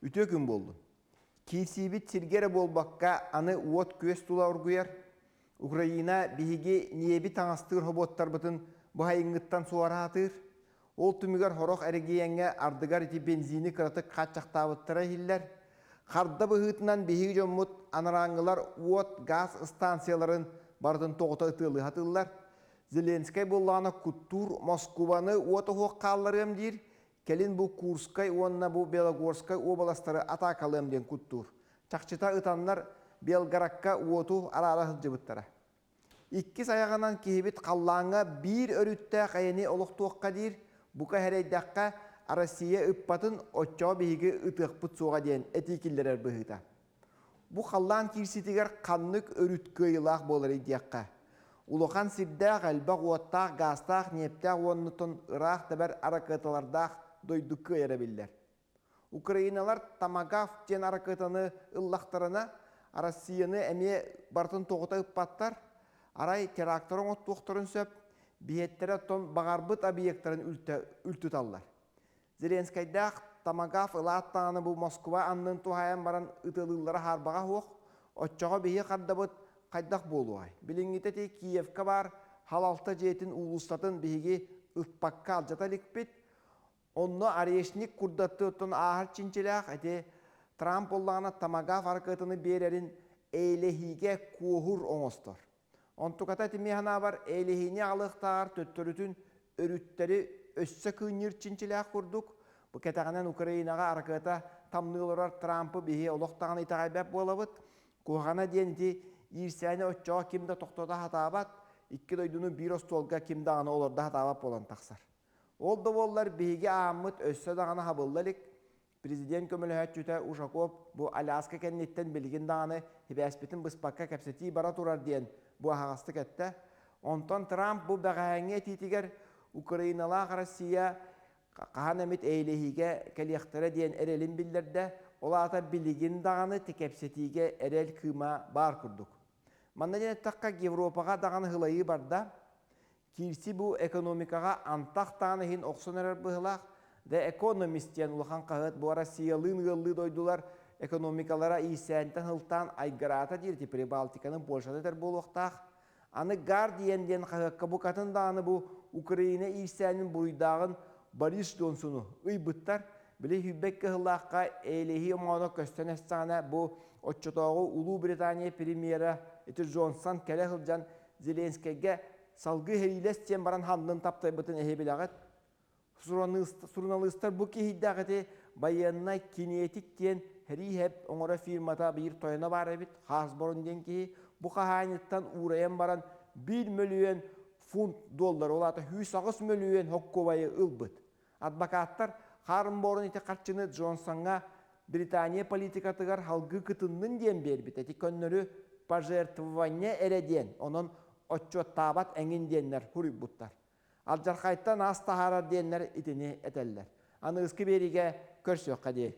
Үтүө күн буоллун. Киирсиибит сиргэ эрэ буолбакка, аны уот-күөс тула оргуйар. Украина биһиги ньиэби таҥастыыр хобуоттарбытын быһайыҥҥыттан суораатыыр. Ол түмүгэр сорох эрэгийиэҥҥэ ардыгар ити бензини кыратык хааччахтаабыттара иһиллэр. Харда быһыытынан биһиги дьоммут анарааҥҥылар уот, гаас станцияларын барытын тоҕута ытыалыы сатыыллар. Зеленскэй буоллаҕына куттуур Москубаны уот оһуох хаалларыам диир, кэлин бу Курскай уонна бу Белогорскай уобаластары атаакалыам диэн куттуур. Чахчыта ытаннар Белгородка уоту араара сылдьыбыттара. Иккис айаҕынан киһибит халлааҥҥа биир өрүттээх эйэни олохтуохха диир, бука эрэйдэххэ Россия ыппатын оччоҕо биһиги ытыахпыт суоҕа диэн этии киллэрэр быһыыта. Бу халлаан киирситигэр ханнык өрүт кыайыылаах буоларый диэххэ, улахан сирдээх, элбэх уоттаах, гаастаах, ньиэптээх уоннутун ыраах тэбэр аракыаталардаах дойду кыайара биллэр. Украиналар Томагавк диэн аракыатаны ыллахтарына, Россияны эмиэ барытын тоҕута ыппаттар, арай терактары оҥоттуохтарын сөп, биһиэттэрэ оттон баҕарбыт объектарын үлтү таллар. Зеленскэйдээх Томагавк ылаат даҕаны бу Москва аннын туһаайан баран ытыалыыллара хаарбаҕа суох, оччоҕо биһи хардабыт хайдах буолуоҕай? Билиҥҥитэ ити Киевка баар халалта дьиэтин уулуссатын биһиги ыппакка алдьата иликпит, Онно орешник курдаттыттан ааһар чинчилээх ити Трамп буоллаҕына томагавк аракыатаны биэрэрин эйэлэһиигэ куоһур оҥостор. Онтуката ити мин санаабар эйэлэһиини аҕалыахтааҕар төттөрүтүн өрүттэри өссө кыынньыыр чинчилээх курдук. Бу кэтэҕинэн Украинаҕа аракыата тамныы олорор Трампы биһи олох даҕаны итэҕэйбэт буолабыт. Куһаҕана диэн ити иирсээни оччоҕо ким да тохтото сатаабат, икки дойдуну биир остуолга ким даҕаны олордо сатаабат буолан тахсар. Ол да буоллар биһиги ааммыт өссө даҕаны хабылла илик. Президент көмөлөһөөччүтэ Ушаков бу Аляска кэнниттэн билигин даҕаны сибээспитин быспакка кэпсэтии бара турар диэн бу аһаҕастык эттэ. Онтон Трамп бу бэҕэһээҥҥи этиитигэр Украиналаах Россия хаһан эмит эйэлэһиигэ кэлиэхтэрэ диэн эрэлин биллэрдэ. Ол аата билигин даҕаны кэпсэтиигэ эрэл кыыма баар курдук. Манна диэн эттэххэ, Европаҕа даҕаны һылайыы барда. Киирси бу экономикаҕа антах таан иһин охсон эрэр быһыылаах. The Economist диэн улахан хаһыат бу Россиялыын ыаллыы дойдулар экономикалара иирсээнтэн сылтаан айгыраата диир ити Прибалтиканы Польшаны этэр буолуохтаах. Аны Guardian диэн хаһыакка букатын даҕаны бу Украина иирсээнин буруйдааҕын Борис Джонсону ыйбыттар. Били сүүрбэт кыһыллаахха эйэлэһии омооно көстөн эстэҕинэ бу оччотооҕу Улуу Британия премьера ити Джонсон кэлэ сылдьан Зеленскэйгэ салгыы сэриилэс диэн баран ханнын таптайбытын эһи билэҕит. Суруналыыстар бу киһийдэх ити байыаннай кинетик диэн сэрии-сэп оҥоро фирмата биир тойоно баар эбит, Хасборун диэн киһи бу хаһаайыныттан уурайан баран 1 мөлүйүөн фунт доллар, ол аата 108 мөлүйүөн хоккуобайы ылбыт. Адвокаттар Харнборун ити харчыны Джонсоҥҥа Британия политикатыгар салгыы кытыннын диэн биэрбит. Ити көннөрү пожертвование эрэ диэн, онон отчуоттаабат эҥин диэннэр суруйбуттар. Алдьархайтан ас таһаарар диэннэр итини этэллэр. Аныгыскы биэриигэ көрсүөххэ диэй.